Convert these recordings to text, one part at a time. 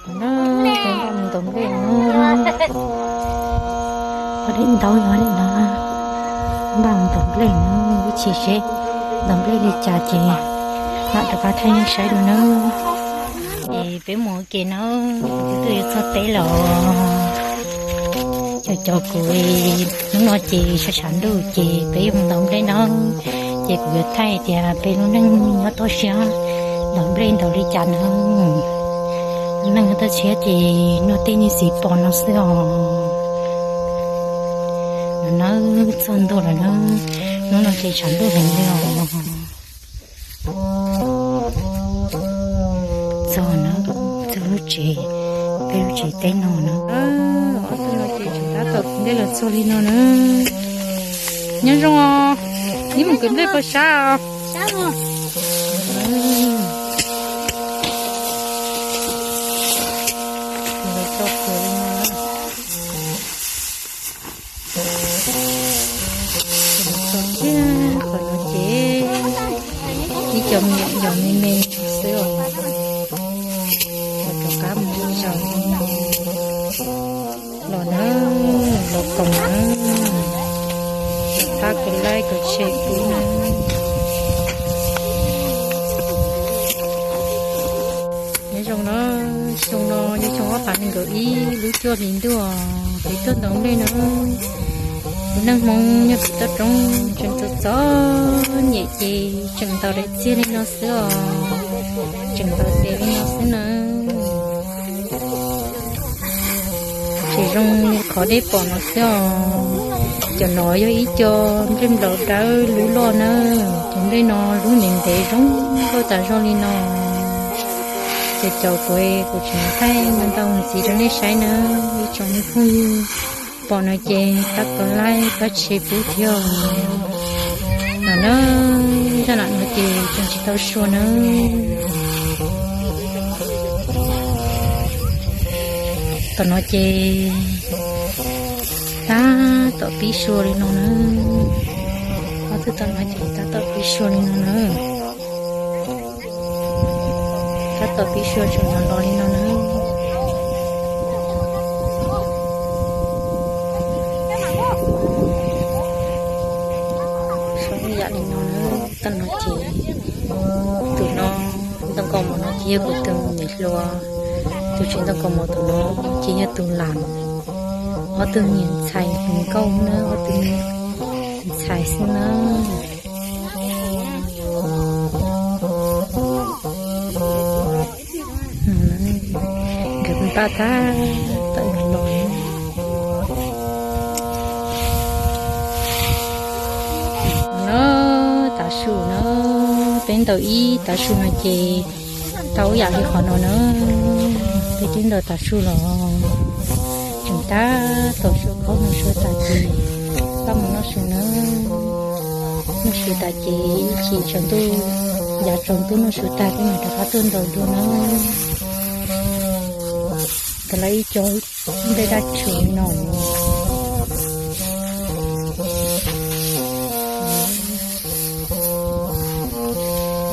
No, peb npaj mus ntaus nplej no. Ua li ntau yog li no, npaj mus ntaus nplej no, ib chim seb ntaus nplej li cas ces mam rov qab thaij nej saib dua na. Es peb mus ua ke na, twb twb yuav txog teb los. Cov cov kuv hnub no ces sab tshav ntuj ces peb yuav mus ntaus nplej no, ces kuv yuav thaij tias peb lub neej nyob toj siab ntaus nplej ntaus li cas na. Lub neej toj siab ces noj tej niag txiv pom no xwb os. No na, txog ntua lawm na, hnub no ces tshav ntuj heev li os. Txog na, txog lub tsev, peb lub tsev teb no na. Ob tug no ces tseem tab tom nplej los txog li no na. Nyob zoo os, neb mus kwv nplej puas sab os? Txog kiag qhov no ces ib co me nyuam me me xwb os. Rov qab mus ib zaug los na, los koom na. Pab kuv like kuv share pub na. Nyob zoo na, xyoo no yog xyoo ob phav nees nkaum ib lub cuaj hlis ntuj, peb tuaj ntaus nplej no. Kuv neeg Hmoob nyob pem toj roob tseem txom txom nyem ces tseem ntaus daim txiag li no xwb os, tseem ntaus tes li no xwb na. Tseem zoo li qhov dej pom no xwb os. Cov no yog ib co nplej nplaum dawb lub loj na, cov nplej no lub ntev ntev zoo nkauj tas zog li no. Ces cov kuv, kuv tseem thaij ntau ntau ntxiv rau nej saib na, ib tsoom phooj ywg pom no ces pab like pab share pub thiab. No na, zaj nam no ces tseem tsis tau sua na. Tom no ces tab tom pib sua li no na. Ob tug tom no ces tab tom pib sua li no na. Tab tom pib sua tseem los los li no na. Sua ib yam li no na, tom no ces tus no ntoo kaus mom no ces yog kuv tus me hluas, tus tsis ntoo kaus mom tus no ces yog tus lam. Ob tug niam ntxhais hluas nkauj na, ob tug niam ntxhais xwb na. Nkawd npaj tab tom los los na. Tav su na, peb ntaus ib tav su no ces tau ib yam li qhov no na. Peb twb ntaus tav su los, tseem tab tom sua khaub no sua tas ces pab mus noj su na. Noj su tas ces ib chim tsaus ntuj, yav tsaus ntuj noj su tag peb mam rov qab tuaj ntaus dua na. Ntawd lawv ib co nplej dab tsi no.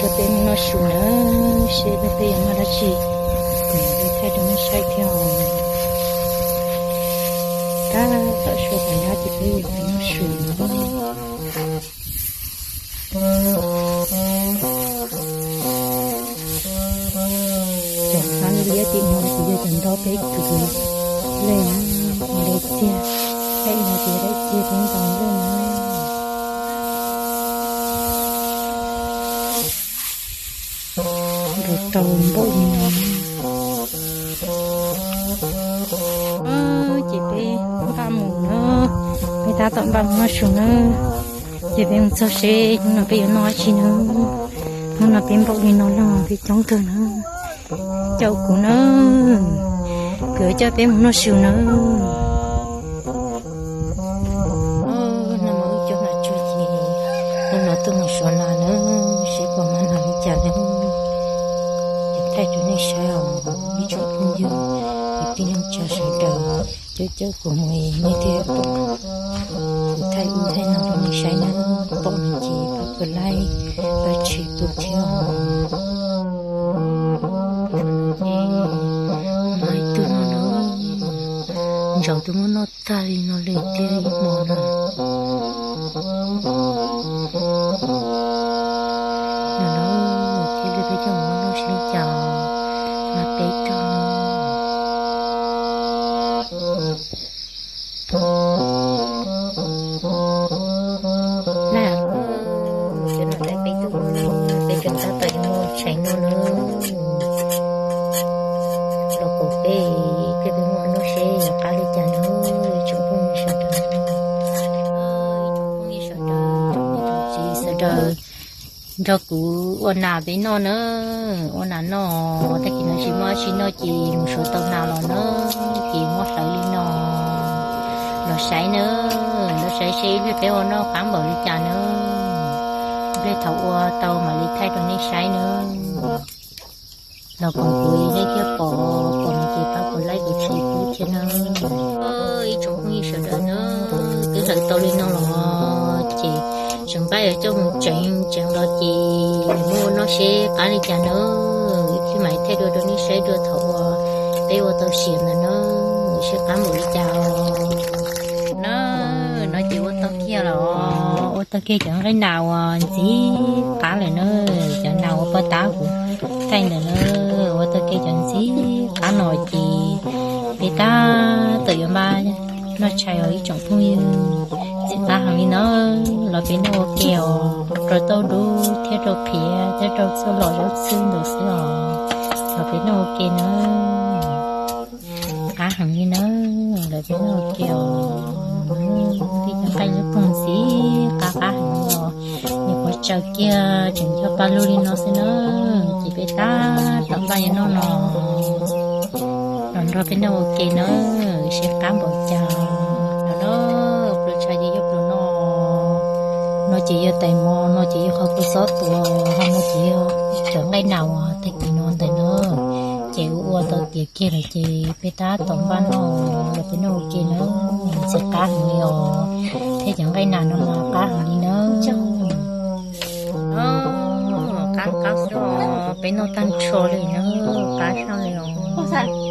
Rau peb mus noj su na, seb peb yuav noj dab tsi, kuv mam li thaij rau nej saib thiab os. Tab tom sua tom nyab ces peb yuav noj su na. Cov hlab liab tim no ces yog cov nrog peb kwv nplej na, daim txiag, daim no ces daim txiag peb ntaus nplej na. Nkaus rau npaum li no. Ces peb npaj mus na, peb tab tom npaj mus noj su na. Ces peb mus txog seb hnub no peb yuav noj dab tsi na. Hnub no peb npaum li no los peb coob kawg na. Caum kuv na, kuv yuav coj peb mus noj su na. Hnub no wb cov hnav tsuag ces hnub no tuaj mus suav las na, seb puas mag nag li cas na. Ces thaij rau nej saib os ib tsoom phooj ywg, kwv tij neej tsa sawv daws, caum caum kuv mus nej thiaj pom. Kuv thaij ub thaij no rau nej saib na, pom no ces pab like, pab share pub thiab os. Tsaus twb muab noj tag li no li tiag ib hmo no. No no, thiaj li peb coj mus muab noj seb cas mas peb rau no. Laj, cov no peb tug, peb cov tab tom yuav muaj tshais noj na. Los koom peb thiaj li muaj noj seb qab li cas na, ib tsoom phooj ywg sawv daws. Ib tsoom phooj ywg sawv daws, tsoom niam tsoom txiv sawv daws, nrog kuv ua nas peb noj na. Ua nas noj, tag kis no tsis muaj dab tsi noj ces mus suav tau nas los na, ces muab hlawv li no los saib na, los saib seb ib pliag peb ua noj qab npaum li cas na. Ib pliag thaum ua tau mam li thaij rau nej saib na. Los koom kuv, nej thiaj pom, pom no ces pab kuv like kuv share thiab na. Ib tsoom phooj ywg sawv daws na, twb hlawv tau li no los ces tseem nqaij yuav coj mus tseev, tseev los ces muab ua noj seb qab li cas na. Ib pliag mam thaij dua rau nej saib dua thaum uas peb ua tau siav ntawd na, seb qab npaum li cas. Na, no ces ua tau kiag los, ua tau kiag cov nqaij nas uas ntxim qab lawm na, cov nas uas paj tab kuv thaij ntawd na, ua tau kiag cov ntxim qab no ces peb tab tom yuav npaj noj tshais os ib tsoom phooj ywg. Ntxim qab heev li na, los peb noj ua ke os, rau tauj dub thiab rau qhiav thiab rau txuj lom zaub txhwb ntawd xwb os. Los peb noj ua ke na. Qab heev li na, los peb noj ua ke os. Peb cov nqaij lub poog ntxim qab qab heev li os. Nyuam qhuav tsaws kiag tseem yog paj lug li no xwb na, ces peb tab tom npaj yuav noj no. Los nrog peb noj ua ke na, seb qab npaum cas. No no, pluas tshav ces yog pluas no, no ces yog tais mos, no ces yog qhov kua xob tuav, ho no ces yog cov nqaij nas uas tag kis no ntawm no. Ces ua ua tau tiav kiag lawm ces peb tab tom npaj noj, los peb noj ua ke na, ntxim qab heev li os. Thiab cov nqaij nas no mas qab heev li na. Qab qab xwb os, peb noj tag nrho li na, qab zaj li os.